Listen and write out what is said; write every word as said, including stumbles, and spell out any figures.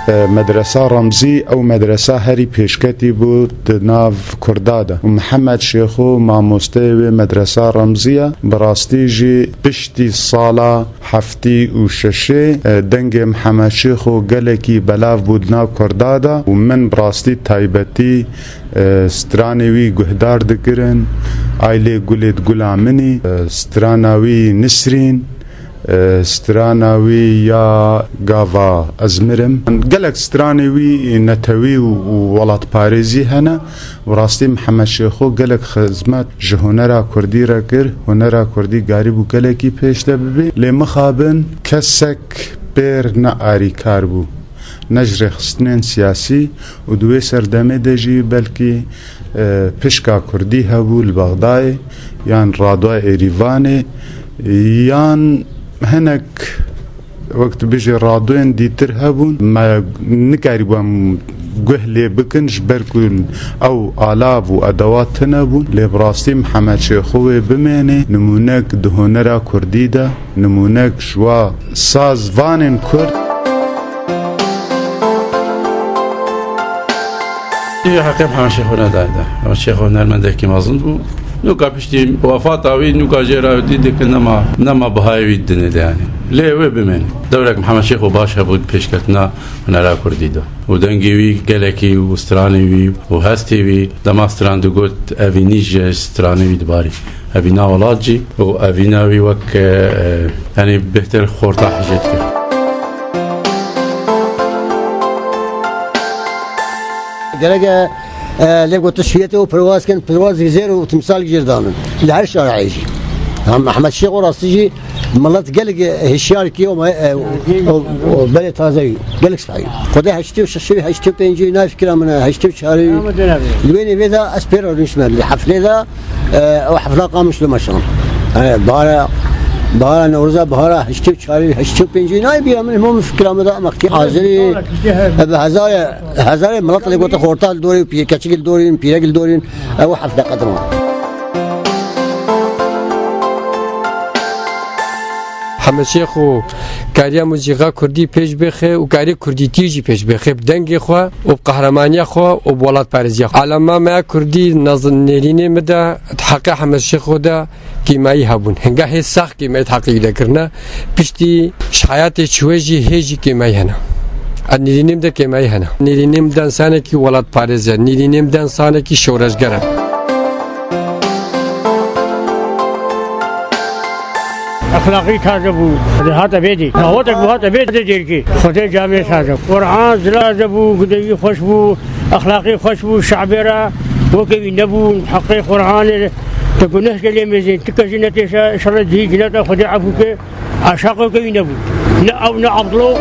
Medresa Remzî, ew medresa herî pêşketî bû di nav Kurda de. Û Mihemed Şêxo mamosteyê wê medresa Remzî ye. Bi rastî jî piştî sala heftî û şeşê, e, dengê Mihemed Şêxo gelekî belav bû di nav Kurda de û min bi rastî taybetî, e, stranê wî guhdar dikirin. Aylê gulê di gula min î, e, strana wî Nisrîn, e, strana wî ya Gava Ez Mirim. Gelek stranê wî netewî û, û welatparêzî hene. Bi rastî Mihemed Şêxo gelek xizmet ji hunera kurdî re kir. Hunera kurdî garî bû gelekî pêş de bibê. Lê mixabin kesek pêr ne arîkar bû, ne ji rêxistinên siyasî û di wê serdemê de jî belkî, e, pişka kurdî hebû li Bexdayê yan radoya Êrîvanê yan hinek, wek tu bijî, radoyên dîtir hebûn. Me nikarîbû em guh lê bikin, ji ber ku ew alav û edewat tune bûn. Lê bi rastî Mihemed Şêxo wê bimêne nimûnek di hunera kurdî de, nimûnek ji wa sazvanên kurd. Îro heqê Mihemed Şêxo nedayê de. Mihemed Şêxo hunermendekî mezin bû. Nûka piştî wefata wî, nûka jê re dî dike nema, nema bihayê wî di dinê de yanî. Lê wê bimêne. Dewrek Mihemed Şêxo baş hebû di pêşketina hunera kurdî de. Û dengê wî gelekî û stranê wî û hestê wî, dema stran digot, evînî ji stranê wî dibarî. Evîna welat jî û evîna wî wek, e, e, yanî bêhtir xorta hijê dikir. Gerek e, e, lê gotin şiyetê û perwaz kin, perwaz zêr û timsal gir danin. Li her şarê jî. Ha, Mehmet Şêxo rastî jî milet gelek hişyar kî û me-, e, û, û, û belê taze wî. Gelek spehî. Xwedê heştê û şeş, heştê û pêncî nayê fikira min e, heştê û çarî. Li wê nêvê de ez pê re rûnişme. Li heflê de, e, ew hefla Qamişlo meşan. E, bahara, bahara Newroza, bahara heştê û çarî, heştê û pêncî nayê bîra min, hema min fikira min de, em wextî hazirî, e, bi hezarê, hezarê milet lê gote xorta li dorê, pî-, keçik li dorîn, pîrek li dorîn, ew hefle qediran. Hemed Şêxo kariya muzîka kurdî pêş bixe û karê kurdîtiyê jî pêş bixe bi dengê xwe û bi qehremanîya xwe û bi welatparêziya xwe. Alema me ya kurdî naz-, nêrînê min de di heqê Hemed Şêxo de kêmayî hebûn. Hinga hê sax kêmayî di heqê wî de kirine. Piştî ji heyatê çûye jî hê jî kêmayî hene. Di nêrînê min de kêmayî hene. Nêrînê min de însanekî welatparêz e. Nêrînê min de însanekî şoreşger e. Exlaqî taze bû. Hate vê dî. Dawetek bû, hate vê dî dêrkî. Xwedê camê taze. Quran zila taze bû, gudeyî xweş bû, exlaqî xweş bû, şe'bê re weke wî nebû, heqê Quranê te guneh ke lê mêzên, ti kes jî netêşe, inşallah dihî cineta Xwedê efû ke, aşaqê weke wî nebû. Ne ew, ne Abdullah.